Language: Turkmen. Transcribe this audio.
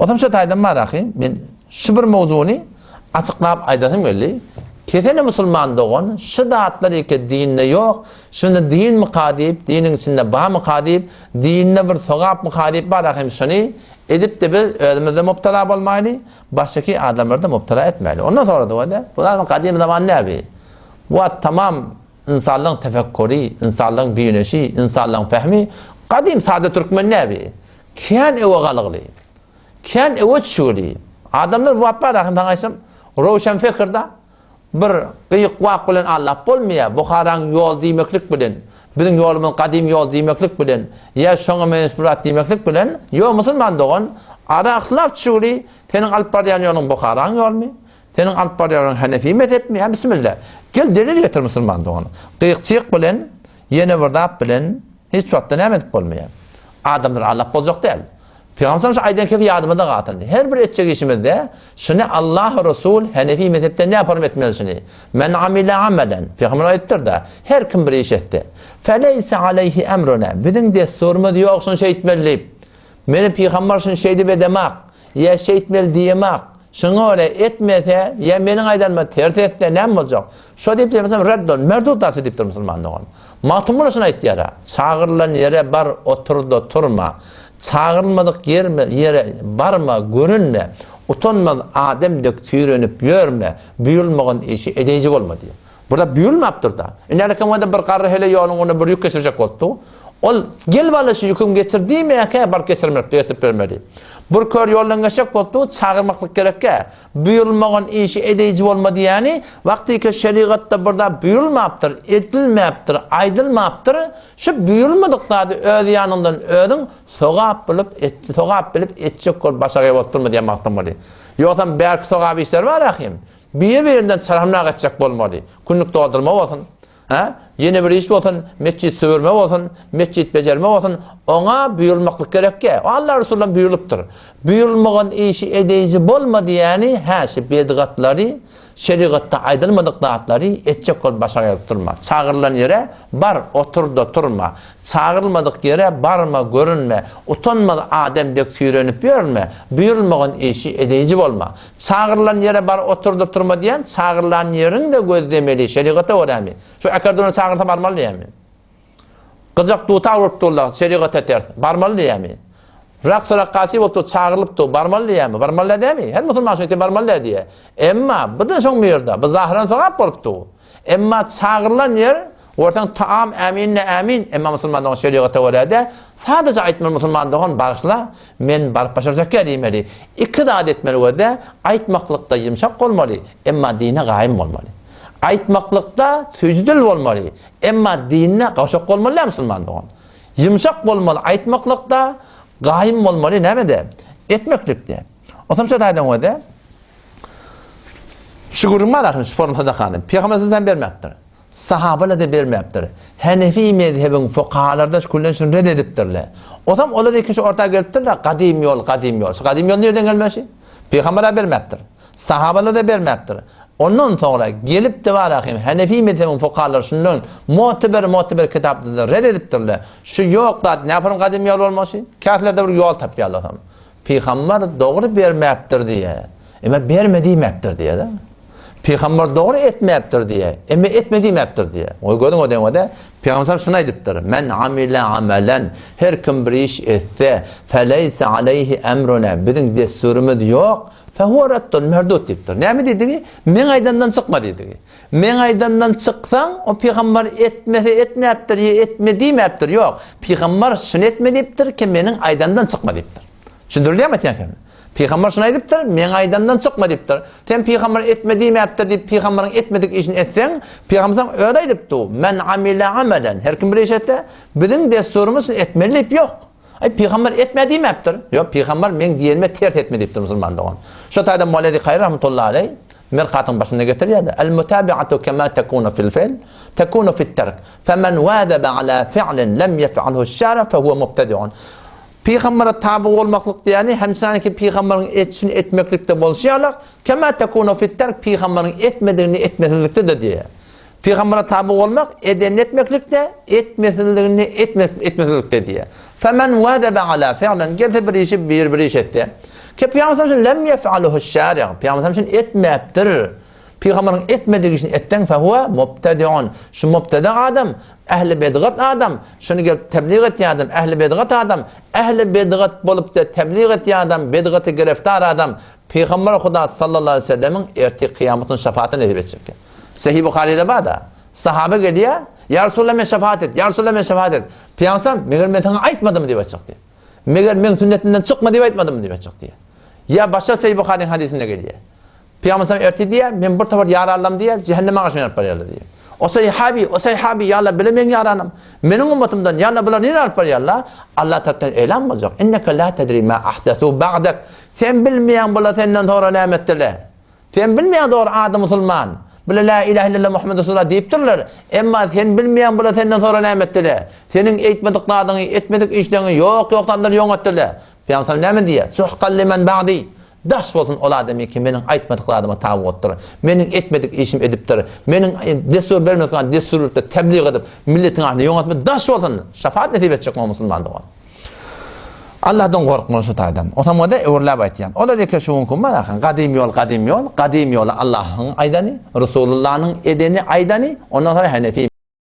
Otam şu taýdan bar ahy, men şu bir mowzuny açyklap aýdasym geldi. Kesene musulman dogan, şu zatlar eke dinde ýok, şuny dinmika diýip, diniň içinde barmyka diýip, dinde bir sogapmyka diýip bar ahym şuny edip-de biz özümizde mubtala bolmaýly, başgaky adamlary-da mubtala etmäýli. Ondan soňra da bolýar, bu zadyň gadym zaman näbi? Bu wagt tamam ynsanlaryň tefekkury, ynsanlaryň bineşi, ynsanlaryň pähimi gadym sada türkmen näbi? Kän öwe galygly. Kän öwe çügli. Adamlar bu wagt bar ahym saňa aýtsam, röwşen fikirde Bir gyýyk-wak bilen aldap bolmaýar, Buharaň ýoly diýmeklik bilen, biziň ýolumyz gadym ýol diýmeklik bilen, ýa şoňa meňzeş bir zat diýmeklik bilen, ýok, musulman dogan, ara yhtilaf düşügli, seniň alyp barýan ýoluň Buharaň ýolumy, seniň alyp barýan ýoluň Hanefi mezhepmi, hä, bismilla, gel delil getir musulman dogan. Gyýyk-çyýyk bilen, ýene bir zat bilen hiç wagtda näme edip bolmaýar. Adamlary aldap boljak däl. Pygamberimiz şu aýdan kepi ýadymyzda galsyn. Her bir etjek işimizde şuny Allah Resul Hanefi mezhepden ne yaparym etmeli şuny. Men amile amelen. Pygamber aýdypdyr-da, her kim bir iş etse. Feleyse aleyhi emruna. Biziň dessurymyz ýok şuny şeýtmeli diýip. Meni pygamber şuny şeýdip edemak, ýa şeýtmeli diýemak. Şuňa görä etmese, ýa meniň aýdanyma ters etse näme boljak? Şo diýip diýmesem reddon, merdud daçy diýipdir musulman dogan. Magtymguly şuny aýtýar-a, Çagyrylan ýere bar, otur-da turma. Çagyrylmadyk ýerme, ýere barma, görünme. Utanmaz adam dek süýrenip ýörme, buýrulmagan işi edeýji bolma diýýär. Burada buýrulmapdyr-da. Indi hälki wada bir garry hele ýoluň ugrunda bir ýük geçirjek bolupdy. Ol, Gel bala şu ýüküňi geçir diýmeýärkä baryp geçirmekdi, geçirip bermeli. Bir kör ýoldan geçjek bolupdy, çagyrmaklyk gerekkä. Buýrulmagan işi edeýji bolma diýýäni, wagtyky şerigatda bir zat buýrulmapdyr, edilmäpdir, aýdylmapdyr, şu buýrulmadyk zady öz ýanyňdan özüň sogap bolup, sogap bilip etjek bolup başagaý bolup durma diýýär Magtymguly. Ýogsam bärki sogap işler bar ahym. Biri-birinden çalamrak etjek bolmaly. Günlük doldurma bolsun, hä? Ýene bir iş bolsun, metjit süpürme bolsun, metjit bejerme bolsun, oňa buýrulmaklyk gerekýä. O Allah Resulyndan buýrulypdyr. Buýrulmagan işi edeýji bolma diýýäni, hä, şu bedgatlary, şerigatda aýdylmadyk zatlary etjek bolup başa gelip durma. Çagyrylan ýere bar, otur-da turma. Çagyrylmadyk ýere barma, görünme. Utanmaz adam dek süýrenip ýörme. Buýrulmagan işi edeýji bolma. Çagyrylan ýere bar oturda turma diýen, çagyrylan ýeriň-de gözlemeli, şerigata görämi? Şu Äkerdona çagyrsa barmaly diýýämi? Gyjak dutar bolup durlar, şerigata ters, barmaly diýýämi? Raks rakkasy bolup dur, çagyrylyp dur, barmaly diýýämi? Barmaly dämi? Her musulman şeýtse barmaly dä diýýär. Emma bu-da şoň bir ýerde, bu zahyran sogap bolup dur. Emma çagyrylan ýer Görseň taam äminne ämin, emma musulman dogan şerigata görä-de, sadaja aýtmaly musulman dogan bagyşla, men baryp başarjakýa diýmeli. Iki zat etmeli gözde, aýtmaklykda ýumşak bolmaly, emma dine gaýym bolmaly. Aýtmaklykda süýji dil bolmaly, emma dinde gowşak bolmaly däl musulman dogan. Ýumşak bolmaly aýtmaklykda, gaýym bolmaly nämede? Etmeklikde. Onsoň şu taýdan gözde, şu gürrüň bar ahyryn şu forma sadakany. Pygamber sallallahu bermekdir. Sahabalar-da bermäpdir. Henefi mezhebiň fukahalary-da küllen şuny red edipdirler. Osam olar ikisi orta gelipdirler, gadym ýol, gadym ýol. Şu gadym ýol nireden gelme şi? Pygamber-ä bermäpdir. Sahabalar-da bermäpdir. Ondan soňra gelip-de bar ahim, Henefi mezhebiň fukahalary şundan mu'teber-mu'teber kitaplarda red edipdirler. Şu ýok zat näpürüm gadym ýol bolmaşy? Käsilerde bir ýol tapýarlar osam. Pygamber dogry bermäpdir diýýär. Emma berme diýmäpdir diýýär-de. Pygamber dogry etmäpdir diýýär. Emma etme diýmäpdir diýýär. Goý gözüň o deňede. Pygamber şuny aýdypdyr. Men amile amelen her kim bir iş etse, feleýse aleýhi emruna biziň dessurymyz ýok, fehuwe reddun merdud diýipdir. Näme diýdigi? Meň aýdandan çykma diýdigi. Meň aýdandan çyksaň, o pygamber etmese etmäpdir, ýa etme diýmäpdir. Ýok. Pygamber şuny etme diýipdir ki, meniň aýdandan çykma diýipdir. Düşündirilýärmi aýtýan kelim? Pygamber şuny aýdypdyr, meň aýdandan çykma diýipdir. Sen pygamber etme diýmäpdir diýip pygamberiň etmedik işini etseň, pygamber saňa özi aýdypdy, Men amile amelen, her kim bir iş etse, biziň dessurymyz şuny etmeli diýip ýok. Aý pygamber etme diýmäpdir. Ýok, pygamber meň diýenime ters etme diýipdir musulman dogan. Şo taýda Moledi Kaýry rahmetullahi aleý Mirkatyň başynda getirýär-de, El mutabi'atu kema tekunu fil fi'l, tekunu fit terk. Femen wazaba ala fi'lin lem yef'alhu şşari fehuve mubtedi'un. Pygambere taby bolmaklyk diýýäni, hemçinanki pygamberiň etişini etmeklikde bolşy ýalak, kema tekunu fit terk pygamberiň etmedigini etmesizlikde-de diýýär. Pygambere taby bolmak, edenini etmeklikde, etmesizligini etmesizlikde diýýär. Femen wazaba ala fi'lin, gelse bir işi bir bir iş etse. Ki Pygamber sallallahu aleyhi ve sellem lem yef'aluhu şari'. Pygamber sallallahu aleyhi ve sellem etmäpdir. Pygamberiň etmedik işini etseň fehuwe mubtedi'un. Şu mubtedi adam, ähli bidgat adam, şuny gelip teblig etýän adam, ähli bidgat adam, ähli bidgat bolup-da teblig etýän adam, bidgata giriftar adam, Pygamber Huda sallallahu aleýhi we sellemiň ertir kyýamat güni şefaatini nesip etjek. Sahih Buharyda bar-da. Sahaba gelýär, Ýa Resulallah men şefaat et, Ýa Resulallah men şefaat et. Pygamber sallam, Meger men saňa aýtmadymmy diýip aýtjak diýýär. Meger meň sünnetimden çykma diýip aýtmadymmy diýip aýtjak diýýär. Ýa başga Sahih Buharynyň hadysynda gelýär. Pygamber sallam ertir diýýär, men bir topar ýaranlarym diýýär, jähenneme garşy alyp barýarlar diýýär. O sahabi, o sahabi, ýa Allah bile meň ýaranym, meniň ummatymdan, ýa Allah bular nirä alyp barýarlar? Allah tarapdan elan boljak. Inneke la tedri ma ahdesu ba'dek. Sen bilmeýäň bular senden soňra näme etdiler. Sen bilmeýäň dogry ady musulman. Bular la ilahe illallah Muhammed Resulullah diýipdirler. Emma sen bilmeýäň bular senden soňra näme etdiler. Seniň eýtmedik zadyňy, etmedik işleriňi ýok ýok zatlary ýoň etdiler. Pygamber sallam näme diýýär? Suhkan limen ba'di. Daş bolsun ol adamy ki meniň aýtmadyk zadyma taby bolupdyr. Meniň etmedik işimi edipdir. Meniň dessur bermedik zadyma dessur beripdir, teblig edip, milletiň arasynda ýoň atma daş bolsun. Şafaat nesip etjek muňa musulman dogan. Allahdan gorkmaly şu taýdan. Otamada öwürläp aýtýan. Olar eke şu günki marakan gadym ýol gadym ýol, gadym ýoly Allahyň aýdany, Resulullanyň edeni aýdany, ondan soňra Hanefi.